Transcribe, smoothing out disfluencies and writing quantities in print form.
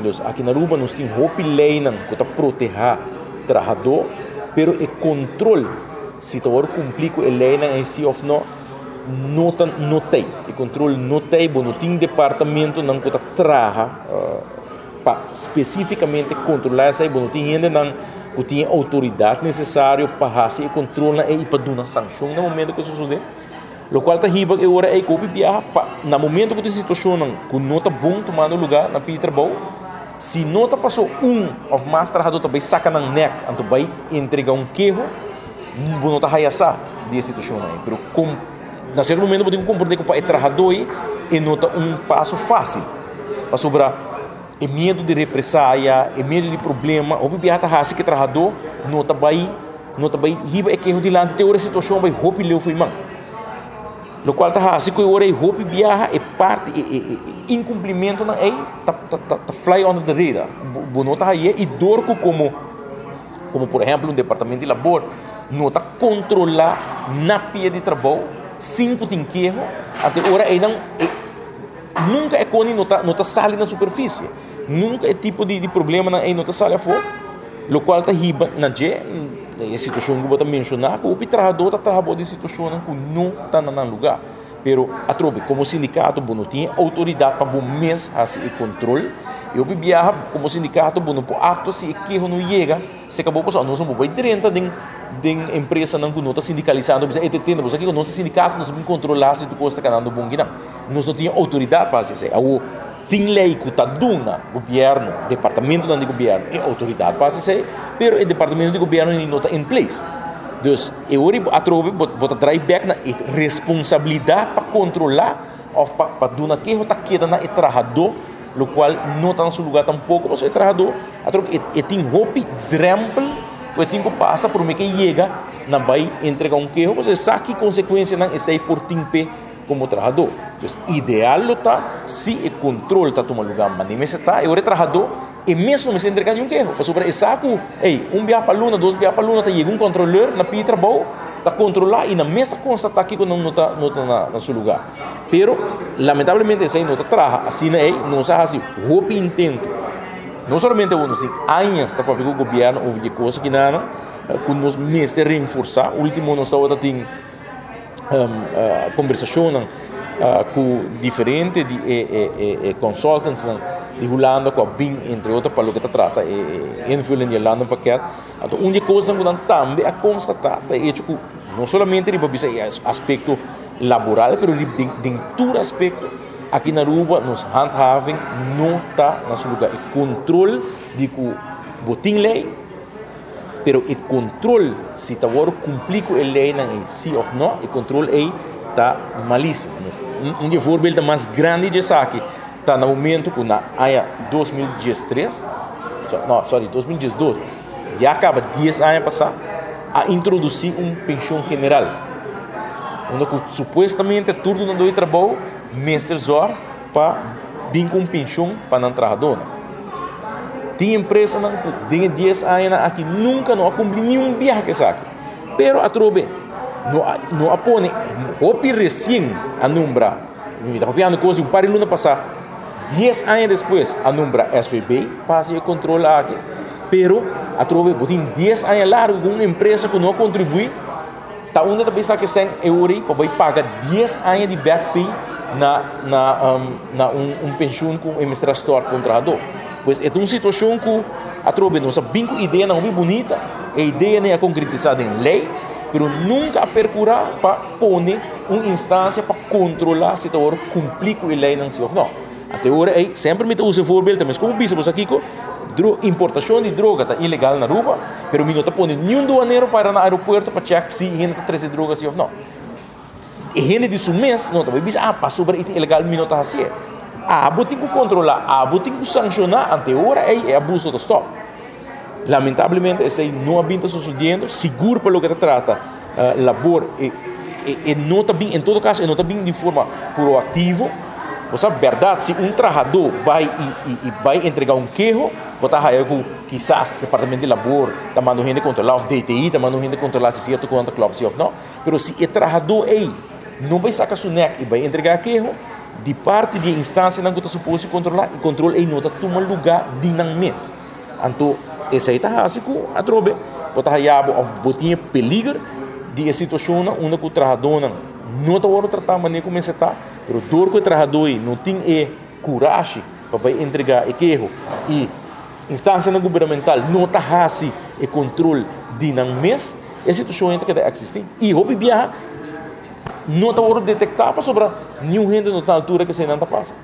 Dus aki na Aruba nos tin hopi leynan cu ta proteha trahador, pero e control si ta worde cumpli cu e leynan ey si of no, no ta no t'ey. E control no t'ey, bo no tin departamentonan cu ta traha pa specificamente controla esey, bo no tin hendenan cu tin e autoridad necesario pa haci e controlnan ey y pa duna sancion na momento cu e sosode. Locual ta hiba e ora ey cu hopi biaha pa na momento cu tin situacionnan cu no ta bon tumando lugar na pidi trabou, si no ta paso un of mas trahador ta bay saca nan nek anto bay entrega un keho, bo no ta haya sa di e situacionnan ey. Pero com na cierto momento bo tin cu comprende cu pa e trahador ey e no ta un paso facil pasobra e miedo di represaya, e miedo di problema hopi biaha ta haci cu e trahador no ta bay. No ta bai hiba e keho dilanti te ora e situashon bai hopi leu for man. Lokual ta hasi ku e ora ei hopi biaha e parti e e e inkumplimentonan ei ta ta ta fly under the radar. Bo no ta haye i dor ku komo komo por ehèmpel un departamento di labor no ta kontrolá na pia di trabou sin ku tin keho, anto e ora einan e nunka e koni no ta no ta sali na superfisie. Nunka e tipo di problemanan ei no ta sali afó. Lokual ta hiba na dje e situashon ku bo ta menshoná ku hopi trahadó ta traha bou di situashonnan ku no ta na nan lugá. Pero atrobe komo sindikato bo no tin e outoridat pa bo mes hasi e kontrol i hopi biaha komo sindikato bo no por aktua si e keho no yega serka bo pasobra nos no por bai drenta den den empresanan ku no ta sindikalisá anto bisa e te tende bo sa kiko nos ta sindikato nos ta bin kontrolá si tur kos ta kanando bon kinan. Nos no tin e outoridat pa hasi esei. Awor. Tin lei ku ta duna gobièrnu, departamentonan di gobièrnu e outoridat pa hasi esei, pero e departamento di gobièrnu ni no ta in place. Dus e ora ei atrobe bo bo ta drai bèk na e responsabilidat pa kontrolá òf pa pa duna keho ta keda na e trahadó, lokual no ta na su lugá tampoko pasobra e trahadó atrobe e e tin hopi drèmpel ku e tin ku pasa promé ku e yega na bai entrega un keho pasobra e sa ki konsekuensianan esei por tin p'e. Como trahadó. Pues ideal lo ta si e control ta tuma lugar mane mester ta e ora e trahadó e mes no mester entrega niun keho pasobra e sa cu ey un biaha pa luna dos biaha pa luna ta yega un controleur na pidi trabou ta controla y nan mes ta constata kico nan no ta no ta na su lugar pero lamentablemente esey no ta traha asina ey nos a haci hopi intento no solamente awor nos tin añas ta papia cu gobierno over di e cos aki nan cu nos mester reenforsa ultimo nos tabata tin. Kombersashonnan ku diferente di e consultantsnan di Hulanda ku a bin entre otro pa loke ta trata e invulling di e landenpakket. Anto un di e kosnan ku nan tambe a konstatá ta e hecho ku no solamente riba bisa e aspekto laboral pero den tur aspekto aki na Aruba nos handhaving no ta na su lugar. E kontrol di ku bo tin lei. Pero e control si ta worde cumpli cu e leynan ey si of no, e control ey ta malisimo. Un di e voorbeelden mas grandi di esaki ta na momento cu na aña 2013, no sorry 2012, ya caba dies aña pasa, a introduci un pensioen general, unda cu supuestamente tur dunador di trabou mester zorg pa bin ku un penshon pa nan trahadónan. Tin empresanan ku den e dies añanan aki nunka no a kumpli niun biaha ku esaki. Pero atrobe no a no a pone hopi resien a nombra, mi ta papiando kos di un par di luna pasá, dies aña despues a nombra SVB pa hasi e kontrol aki, pero atrobe bo tin dies aña largu ku un empresa ku no a kontribuí. Ta unda ta bay saca e cen euro ey pa bay paga dies aña di back pay na na na un un pensioen cu e mester a stort pa un trahador. Pues e ta un situacion cu atrobe nos a bin cu ideanan hopi bunita, e ideanan a concretisa den ley, pero nunca a percura pa pone un instancia pa controla si ta worde cumpli cu e leynan si of no. Ante ora ey, semper mi ta usa e voorbeeld, ta mes como bisa boso akico, importacion di droga ta ilegal na Aruba, pero mi no ta pone niun duanero para na aeropuerto pa check si hende ta trece droga si of no. E hende di su mes no ta bay bisa, ah, pasobra e ta ilegal mi no ta hacié. Abo tin cu controla, abo tin cu sanciona, ante ora ey e abuso ta stop. Lamentablemente esey no a bin ta sucediendo, sigur pa loke ta trata labor e no ta bin, en todo caso e no ta bin di forma proactivo. Bo sa berdad si un trahadó bai i bai entrega un keho, bo ta haya ku kisas departamento di labor ta manda un hende kontrolá òf DTI ta manda un hende kontrolá si sierto kos ta klòp si òf no. Pero si e trahadó ei no bai saka su nèk i bai entregá keho. Di parti di e instansianan ku ta suposi kontrolá, e kontrol ei no ta tuma lugá di nan mes. Anto esei ta hasi ku atrobe bo ta haya bo òf bo tin e peliger di e situashonnan unda ku trahadónan no ta wòrdu tratá manera ku mester ta, pero dor ku e trahadó ei no tin e kurashi pa bai entregá e keho i instansianan gubernamental no ta hasi e kontrol di nan mes, e situashon ei ta keda eksistí. I hopi biaha no ta wòrdu detektá pasobra niun hende no ta na altura ku eseinan ta pasa.